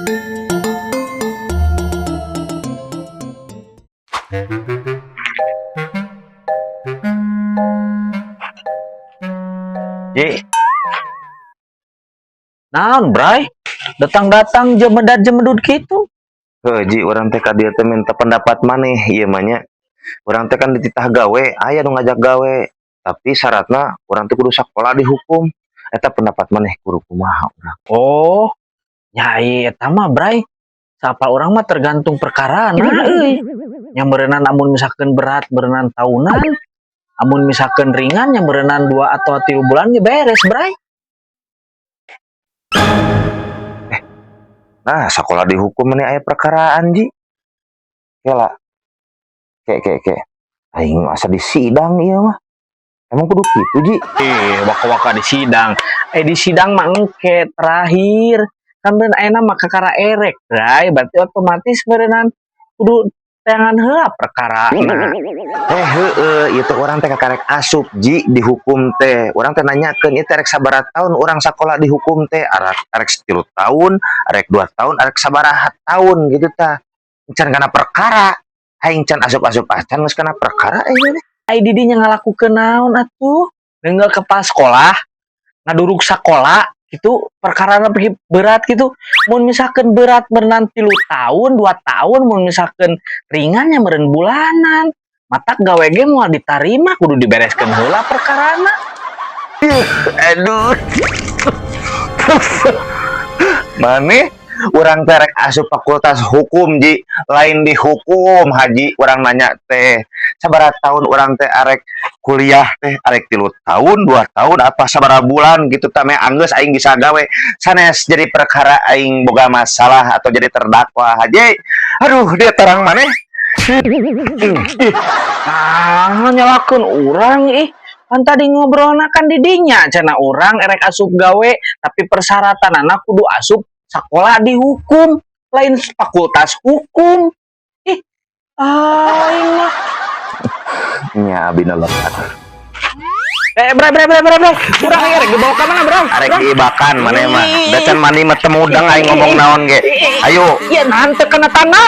Ji. Naon, Bray? Datang-datang jemedat jemedud gitu. Heuh, Ji, urang teh ka dieu teh minta pendapat maneh ieu mah nya. Urang teh kan dititah gawe, aya nu ngajak gawe. Tapi syaratna urang teh kudu sakola di hukum. Eta pendapat maneh kudu kumaha urang? Oh, nya eta mah, Bray. Sapa urang mah tergantung perkara nah euy. Nya meureunan amun misalkan berat meureunan tahunan, amun misalkan ringan nya meureunan 2 atau 3 bulan ge beres, Bray. Nah, sekolah di hukum ini aya perkaraan, Ji. Kela. Ke ke ke. Aing asa di sidang ieu mah. Emang kudu kitu, Ji? Eh, waka-waka di sidang. Eh, di sidang mah engke terakhir. Kan beun ayeuna mah kakara erek, Bray. Berarti otomatis meureunan kudu teangan heula perkara. Nah, Eh, heueuh, ieu teh urang teh kakarek asup, Ji, di hukum teh. Urang teh nanyakeun ieu teh rek sabaraha tahun urang sakola di hukum teh? Arek arek 3 tahun, arek 2 tahun, arek sabaraha tahun gitu tah. Can kana perkara. Aing can asup-asup acan geus kana perkara aing teh. Ai didinya ngalakukeun naon atuh? Nenggal kepala sekolah, ngaduruk sekolah gitu, perkara pergi berat gitu. Mun misalkan berat meureunan 3 tahun, 2 tahun, mun misalkan ringannya meureun bulanan. Matak gawe ge moal ditarima, kudu dibereskeun heula perkarana. Aduh. Maneh urang teh rek asup fakultas hukum, Ji, lain dihukum haji. Urang nanya teh sabaraha tahun urang teh arek kuliah teh, arek 3 tahun, 2 tahun, apa sabaraha bulan gitu tah, meh anggeus aing bisa gawe, sanes jadi perkara aing boga masalah atau jadi terdakwa, haji. Aduh, dia terang maneh. Ih, ah, nyalakeun urang ih. Kan tadi ngobrolna kan didinya cenah urang erek asup gawe tapi persyaratan kudu asup sekolah di hukum, lain fakultas hukum. Ih, aing mah. Nya abina lepat. Eh, Bray, Bray, Bray, Bray, Bray. Urang erek dibawa ka mana, Bray? Arek diibakan maneh mah da can mandi mah teu mudeng aing ngomong naon ge. Ayo. Iya, nanti kena tanah.